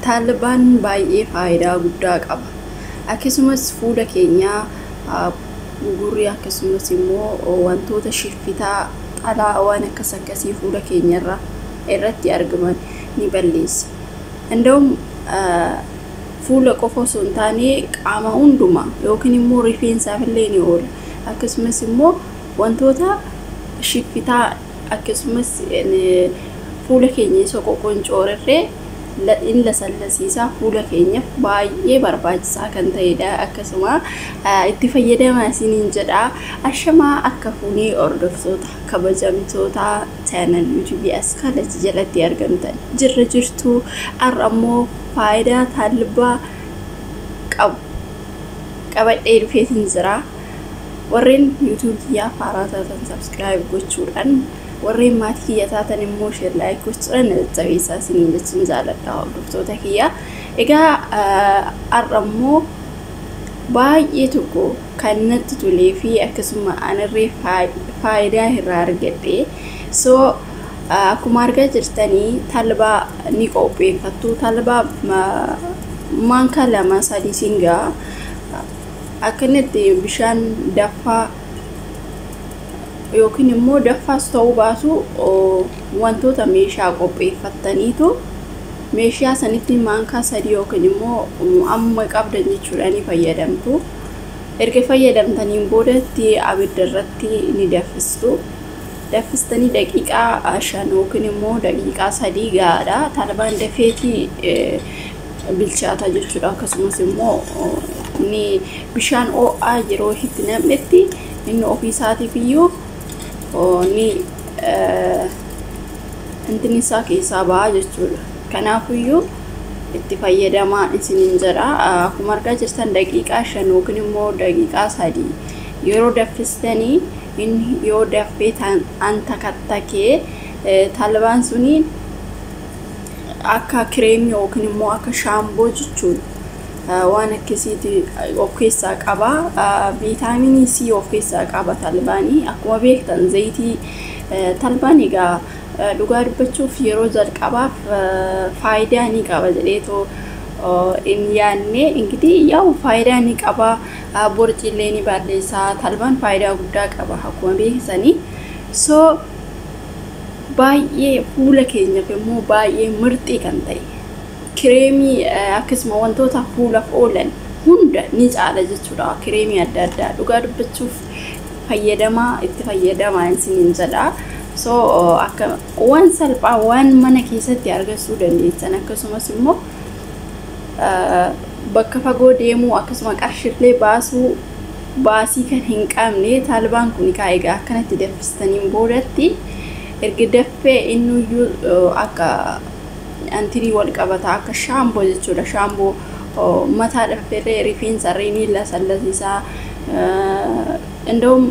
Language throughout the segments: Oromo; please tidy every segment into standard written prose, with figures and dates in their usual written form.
Talbaan baay'ee faayidaa guddaa qaba. Akkasumas fuula keenyaa gugurrii akkasumas immoo wantoota shiffitaa xalaa waan akkas akkasii fuula keenyarra irratti argaman ni balleessa. እንደውም fuula qofa osoo hin taane qaama hundumaa yookiin immoo rifeensaaf illee ni oola. Akkasumas immoo wantoota shiffitaa akkasumas fuula keenya isa qoqoncoorerree in lasallasiisaa, fuula keenyaaf baay'ee barbaachisaa kan ta'edha. Akkasuma itti fayyadamaa isiniin jedha. Ashamaa, akka fuunee hordoftoota kabajamtoota channel YouTube as kalatti jalatti argamtan, jirra jirtu? Har'a ammoo faayidaa talbaa qabu qabadhee dhufeetiin jira. Warreen YouTube kiyyaa haaraa taatan subscribe gochuudhaan, warreen maatii kiyya taatan immoo share, like gochuudhaan na jajjabeessaa isiniin jechuun jaaladha, hordoftoota kiyya. Egaa har'a immoo baay'ee tokko kan natti tolee fi akkasuma anarree faayidaa irraa argadhe. So akkuma argaa jirtanii talbaa ni qopheeffattu. Talbaa maankaa 2 3 singaa akkanatti bishaan daffaa yookiin immoo daffaas ta'uu baasu, wantoota meeshaa qopheeffattaniitu meeshaa sanitti maankaa 3 yookiin immoo amma qabdan jechuudha ni fayyadamtu. Erga fayyadamtaniin boodatti abidda irratti ni danfistu. Danfistanii daqiiqaa 5 yookiin immoo daqiiqaa 3 gahaadha. Talbaan dafeetii bilchaata jechuudha. Akkasumas immoo ni bishaan ho'aa yeroo itti nam'etti inni ofii isaatiif iyyuu ni intini isaa keessaa ba'a jechuudha. Kanaafiyyuu itti fayyadamaa isiniin jedha. Akkuma argaa jirtan daqiiqaa 5 yookiin immoo daqiiqaa 3 yeroo danfistanii, inni yoo danfee antakattakee, talbaan suni akka kireemii yookiin immoo akka shaamboo jechuudha. Waan akkasiiti of keessaa qaba. Viitaaminii C of keessaa qaba talbaanii. Akkuma beektan zayitii talbaan, egaa dhugaa dubbachuuf, yeroo jalqabaaf faayidaa ni qaba jedheetoo hin yaadne. እንግዲህ ያው faayidaa ni qaba, borciillee ni balleessa. Talbaan faayidaa guddaa qaba akkuma beeksisanii. So baay'ee fuula keenyaaf immoo baay'ee mirxii kan ta'e, kireemii akkasuma wantoota fuulaaf oolan hunda ni caala jechuudha. Kireemii adda addaa dhugaa dubbachuuf fayyadamaa, itti fayyadamaa isiniin jedha. So akka waan salphaa waan mana keessatti argachuu dandeessan, akkasumas immoo bakka fagoo deemuu akkasuma qarshiillee baasuu baasii kan hin qabne talbaan kun egaa akkanatti danfistaniin boodatti, erga danfee innuyyuu akka antirii wal qabata, akka shaamboo jechuudha. Shaamboo mataa danfirree rifeensarree ni lasallasiisaa. እንደውም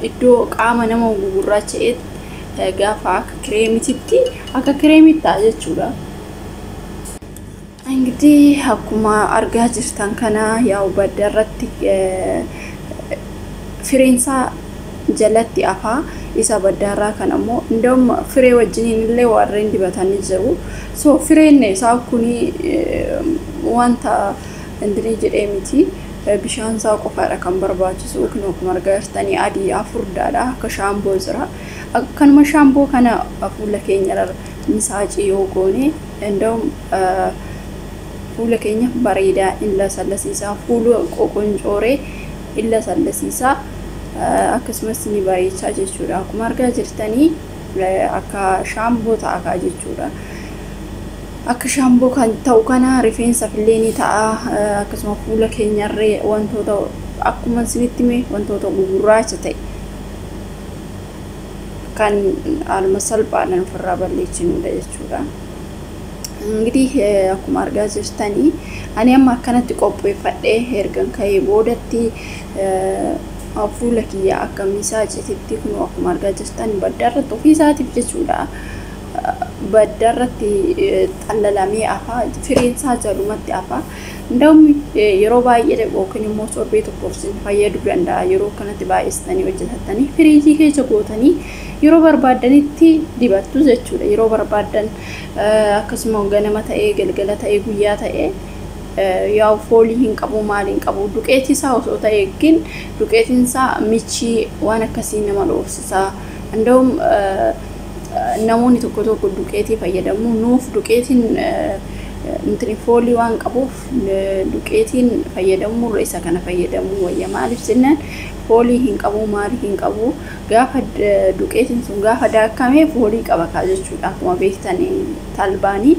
iddoo qaama nama gugurraacha'etti gaafa akka kireemititti, akka kireemitti ta'a jechuudha. እንግዲህ akkuma argaa jirtan kana yaa'u badda irratti fireensaa jalatti afaa isa baddaarraa kan ammoo እንደውም firee wajjiniin illee warreen dibatanii jiru. So fireen isaa kuni wanta indinii jedhee miti. Bishaan isaa qofaadha kan barbaachisu. Kun akkuma argaa jirtanii adii furdaadha, akka shaamboo jira. Akkanuma shaamboo kana fuula keenya misaacii yoo goone, እንደውም fuula keenya bareedaa in lasallasiisaa, fuula qoqoncooree in lasallasiisaa, akkasumas ni bareechaa jechuudha. Akkuma argaa jirtanii akka shaamboo ta'a jechuudha. Akka shaamboo kan ta'u kana rifeensaaf illee ni ta'a. Akkasuma fuula keenyarree wantoota akkuma isinitti hime wantoota gugurraacha ta'e kan haaluma salphaadhaan ofirraa balleessinudha jechuudha. እንግዲህ akkuma argaa jirtanii ani amma akkanatti qopheeffadhee ergan ka'ee boodatti fuula kiyya akka misaacititti kun akkuma argaa jirtan badda irratti ofii isaatiif jechuudha. Baddaarratti xallalamee hafa, firiin isaa jalumatti hafa. እንደውም yeroo baay'ee yookiin immoo torbee tokkoof isin fayyaduu danda'a. Yeroo kanatti baay'istanii hojjetattanii firiijii keessa gootanii yeroo barbaaddanitti dibattu jechuudha. Yeroo barbaaddan akkasuma ganama ta'ee, galgala ta'ee, guyyaa ta'ee, yaa'u foolii hin qabu, maal hin qabu. Duqeetii isaa osoo ta'e gin duqeetiin isaa michii waan akkasii nama dhoofsisa. እንደውም namoonni tokko tokko duqeetii fayyadamu. Nuuf duqeetiin intini foolii waan qabuuf duqeetiin fayyadamuu irra isa kana fayyadamuu wayya. Maaliif jennaan foolii hin qabu, maalii hin qabu. Gaafa duqeetiin sun gaafa daakame foolii qaba kaa jechuudha. Akkuma beektan talbaanii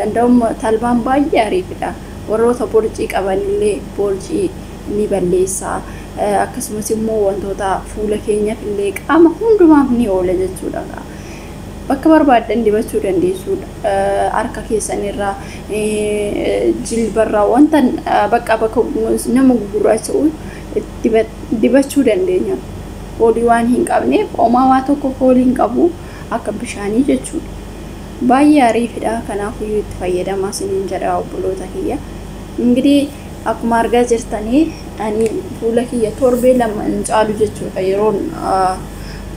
እንደውም talbaan baay'ee ariifidha. Warroota borcii qabanillee borcii ni balleessa. Akkasumas immoo wantoota fuula keenyaaf illee qaama hundumaaf ni oola jechuudha. Bakka barbaaddan dibachuu dandeessuudha. Harka keessanirraa, jilbarraa, wanta bakka bakka nama gugurraacha'u dibachuu dandeenya. Foolii waan hin qabneef homaa waa tokko foolii hin qabu, akka bishaanii jechuudha. Baay'ee ariifidha. Kanaafuyyuu itti fayyadamaa isiniin jedha, obboloota kiyya. እንግዲህ akkuma argaa jirtanii ani fuula kiyya torbee 2 hin caalu jechuudha. Yeroon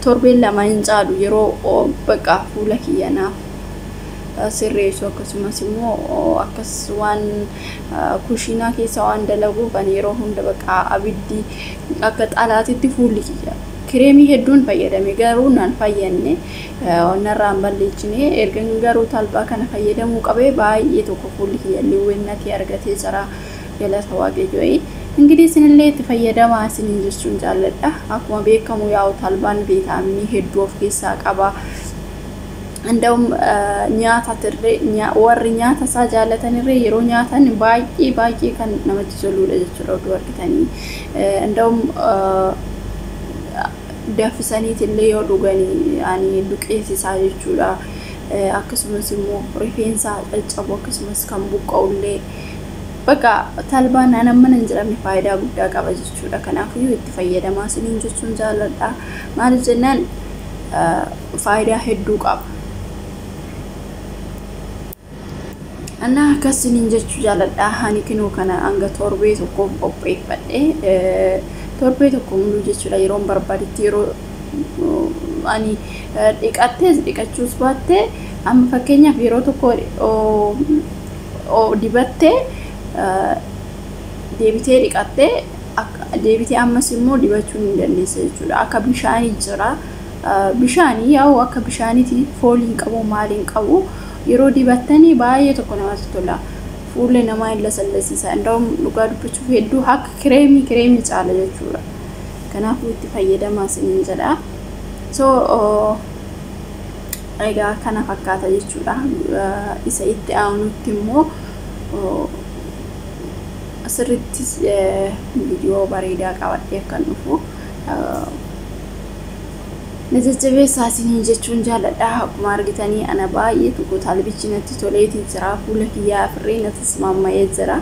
torbee 2 hin caalu yeroo bakka fuula kiyya naaf sirreessu. Akkasumas immoo akkas waan kushiinaa keessa waan dalaguuf ani yeroo hunda bakka abiddi akka xalaatitti fuulli kiyya kireemii hedduun fayyadame garuu naan fayyanne, narraan balleechine. Ergan garuu talbaa kana fayyadamuu qabee baay'ee tokko fuulli kiyya liwwennatee argatee jira, galata Waaqayyoo. እንግዲህ isinillee itti fayyadamaa isiniin jechuun jaalladha. Akkuma beekamu yaa'u talbaan viitaaminii hedduu of keessaa qaba. እንደውም nyaata tirree warri nyaata isaa jaalatanirree yeroo nyaatan baay'ee baay'ee kan namatti toludha jechuudha oduu argitanii. እንደውም danfisaniitillee yoo dhuganii ani duqeessi isaa jechuudha. Akkasumas immoo rifeensa caccabu akkasumas kan buqqa'ullee bakka talbaan aannan hin jedhamne faayidaa guddaa qaba jechuudha. Kanaafiyyuu itti fayyadamaa isiniin jechuun jaalladha. Maaliif jennaan faayidaa hedduu qaba. Annaa akkas isiniin jechuu jaalladha. Ani kinoo kana hanga torbee tokkoof qopheeffadhe, torbee tokko muluu jechuudha. Yeroon barbaadetti yeroo ani dhiqattees dhiqachuus baattee, amma fakkeenyaaf yeroo tokko dibattee deebitee dhiqattee deebitee ammas immoo dibachuu ni dandeessa jechuudha. Akka bishaanii jira. Bishaanii yaa'u akka bishaaniiti, foolii hin qabu, maali hin qabu. Yeroo dibattanii baay'ee tokko namatti tola. Fuulli namaa hin lasallasiisa. እንደውም dhugaa dubbachuuf hedduu akka kireemii caala jechuudha. Kanaafuu itti fayyadamaa isiniin jedha. So egaa kana fakkaata jechuudha. Isa itti aanutti immoo asirratti viidiyoo bareedaa qabadhee akkan dhufu na jajjabeessaa isiniin jechuun jaalladha. Akkuma argitanii ana baay'ee tokko talbichi natti toleetii jira. Fuula kiyyaa afirree na tasmaamma'ee jira.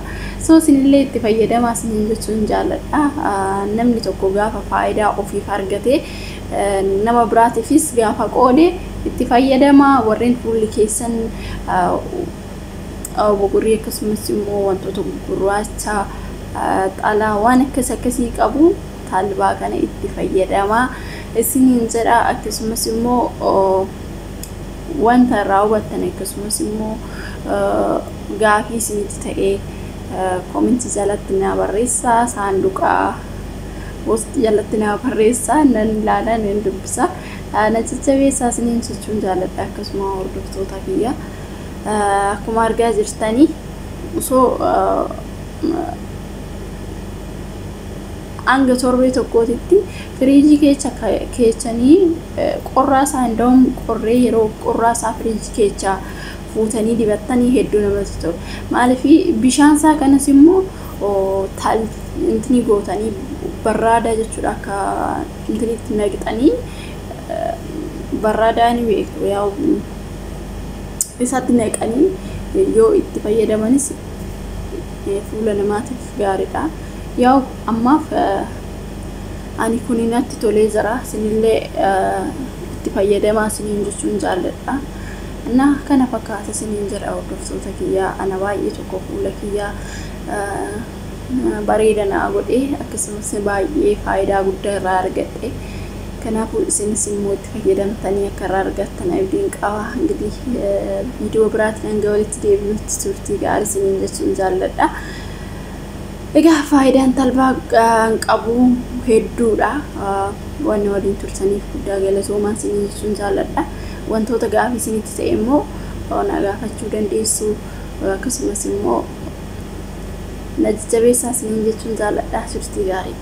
So isinillee itti fayyadamaa isiniin jechuun jaalladha. Namni tokko gaafa faayidaa ofiif argate nama biraatiifis gaafa qoode itti fayyadamaa. Warreen fuulli keessan bugurii akkasumas immoo wantoota gurraacha xalaa waan akkas akkasii qabu talbaa kana itti fayyadamaa isiniin jedha. Akkasumas immoo wanta irraa hubattan akkasumas immoo gaafii isinitti ta'ee koomentii jalatti naa barreessaa, saanduqa poostii jalatti naa barreessaa, nan ilaala, nan dubbisa. Na jajjabeessaa isiniin jechuun jaalladha. Akkasuma hordoftoota kiyya, akkuma argaa jirtanii osoo hanga torbee tokkootitti firiijii keessa keechanii qorraa isaa እንደውም qorree yeroo qorraa isaa firiijii keessa fuutanii dibattanii hedduu namatti tola. Maaliif bishaan isaa kanas immoo intini gootanii barraada jechuudha, akka intinitti naqxanii barraadaa ni beektu, yaa'u isatti naqanii yoo itti fayyadamanis fuula namaatiif gaariidha. Yaa'u ammaaf ani kun natti tolee jira, isinillee itti fayyadamaa isiniin jechuun jaalladha. Na kana fakkaata isiniin jedha hordoftoota kiyyaa. Ana baay'ee tokko fuula kiyyaa bareeda naa godhe, akkasumas baay'ee faayidaa guddaa irraa argadhe. Kanaafuu isinis immoo itti fayyadamtanii akka irraa argattan abdiin qaba. Ingidihi viidiyoo biraatiin hanga walitti deebinutti turtii gaarii isiniin jechuun jaalladha. Egaa faayidaan talbaa qabu hedduudha. Wanni waliin turtaniif guddaa galatoomaa isiniin jechuun jaalladha. Wantoota gaafii isinitti ta'e immoo na gaafachuu dandeessu. Akkasumas immoo na jajjabeessaa isiniin jechuun jaalladha. Turtii gaarii.